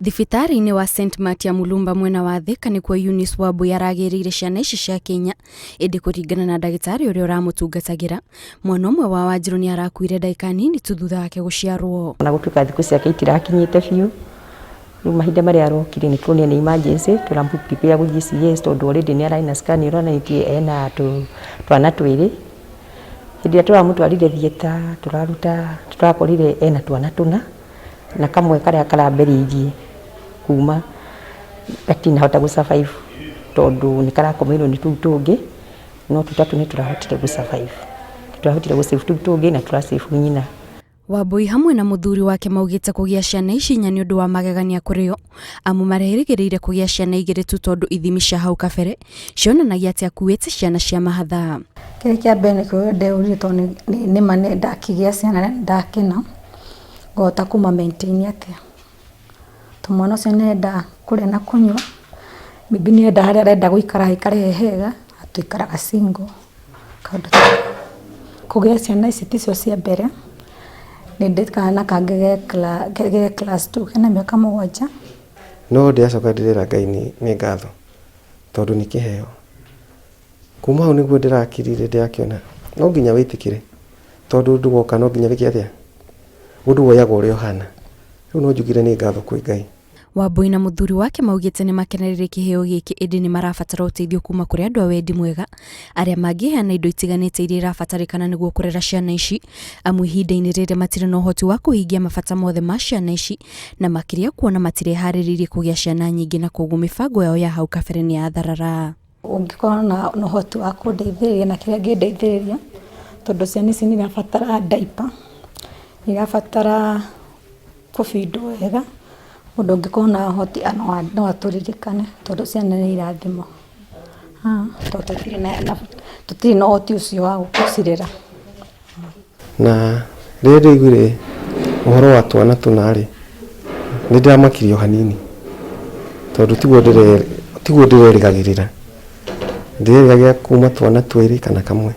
Thibitarĩ-inĩ wa St Matia Mulumba mwena wa Thika nĩkuo Eunice Wambui aragĩrĩire ciana ici ciake inya, ĩndĩ kũringana na ndagĩtarĩ ũrĩa ũramũtungatagĩra, mwana ũmwe wa Wanjirũ nĩ arakuire ndagĩka nini tu thutha wake gũciarwo. Ona gũtuĩka thikũ ciake itirakinyĩte biũ, rĩu mahinda marĩa arokire nĩ tuonire nĩ emergency, tũramũ prepare gũthiĩ CS tondũ already nĩ ararĩ na scan ĩronanĩtie ena twana twĩrĩ. Hĩndĩ ĩrĩa tũramũtwarire theatre tũraruta, tũrakorire ena twana tũna. Na kamwe karĩa karambĩrĩirie kuma gatinahota gũ survive tondũ nĩ karakomeirwo nĩ tũu tũngĩ, no tũtatũ nĩ tũrahotire gũ survive. Nĩ tũrahotire gũ save tũu tũngĩ na tũra save nyina. Wambũi hamwe na mũthuri wake maugĩte kũgĩa ciana ici inya nĩ ũndũ wa magegania kũrĩ o, amu marerĩgĩrĩire kũgĩa ciana igĩrĩ tu tondũ ithimi cia hau kabere cionanagia atĩ akuĩte ciana cia mahatha. Kĩrĩa kĩa mbere nĩ kũrĩa ndeũririe tondũ nĩma nĩndakĩgĩa ciana na nĩndakena. Ngũhota kũma maintain atĩa? Tondũ mwana ũcio nĩ arenda kũrĩa na kũnyua, maybe nĩ arenda harĩa arenda gũikara haikare he hega, na tũikaraga single. Kaũndũ ta kũgĩa ciana ici ticio cia mbere, nĩ ndĩ kana kangĩ ge class two kena mĩaka 7. No ndĩracoka ndĩrera Ngai nĩ ngatho tondũ nĩ kĩheo. Kuma hau nĩguo ndĩrakirire ndĩrakĩona no nginya wĩtĩkĩre tondũ ũndũ woka no nginya wĩke atĩa? Ũndũ woyagwo ũrĩa ũhana. Rĩu no njugire nĩ ngatho kwĩ Ngai. Wambũi na mũthuri wake maugĩte nĩ makenereire kĩheo gĩkĩ ĩndĩ nĩ marabatara ũteithio kuma kũrĩ andũ a wendi mwega arĩa mangĩheana indo itiganĩte iria irabatarĩkana nĩguo kũrera ciana ici, amu ihinda-inĩ rĩrĩ matirĩ na ũhoti wa kũhingia mabata mothe ma ciana ici na makĩria kuona matireharĩrĩirie kũgĩa ciana nyingĩ na koguo mĩbango yao ya hau kabere nĩ yatharara. Ũngĩkorwo na ũhoti wa kũndeithĩrĩria na kĩrĩa ũngĩndeithĩrĩria, tondũ ciana ici nĩ irabatara diaper, nĩ irabatara kũbindwo wega, mũndũ ũngĩkorwo na ũhoti no atũririkane tondũ ciana nĩ irathimo, tondũ tũtirĩ na ũhoti ũcio wa gũcirera. Na rĩrĩa ndaiguire ũhoro wa twana tũna rĩ, nĩ ndĩramakirio hanini tondũ tiguo ndĩrerĩgagĩrĩra. Ndĩrerĩgagĩrĩra kuma twana twĩrĩ kana kamwe.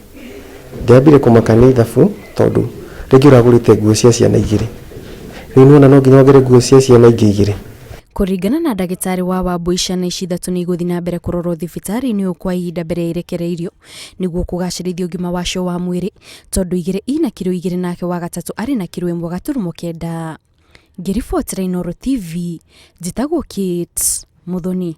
Ndĩrambire kũmaka nĩ ithabu tondũ rĩngĩ ũragũrĩte nguo cia ciana igĩrĩ, rĩu nĩwona no nginya wongerere nguo cia ciana ingĩ igĩrĩ. Kũringana na ndagĩtarĩ wa Wambui, ciana ici ithatũ nĩ igũthiĩ na mbere kũrorwo thibitarĩ-inĩ ũyũ kwa ihinda mbere ya irekereirio nĩguo kũgacĩrithia ũgima wacio wa mwĩrĩ tondũ igĩrĩ ina kiro 2 nake wa gatatũ arĩ na kiro 1.9. Ngĩribotera Inooro TV, njĩtagwo Kate Muthoni.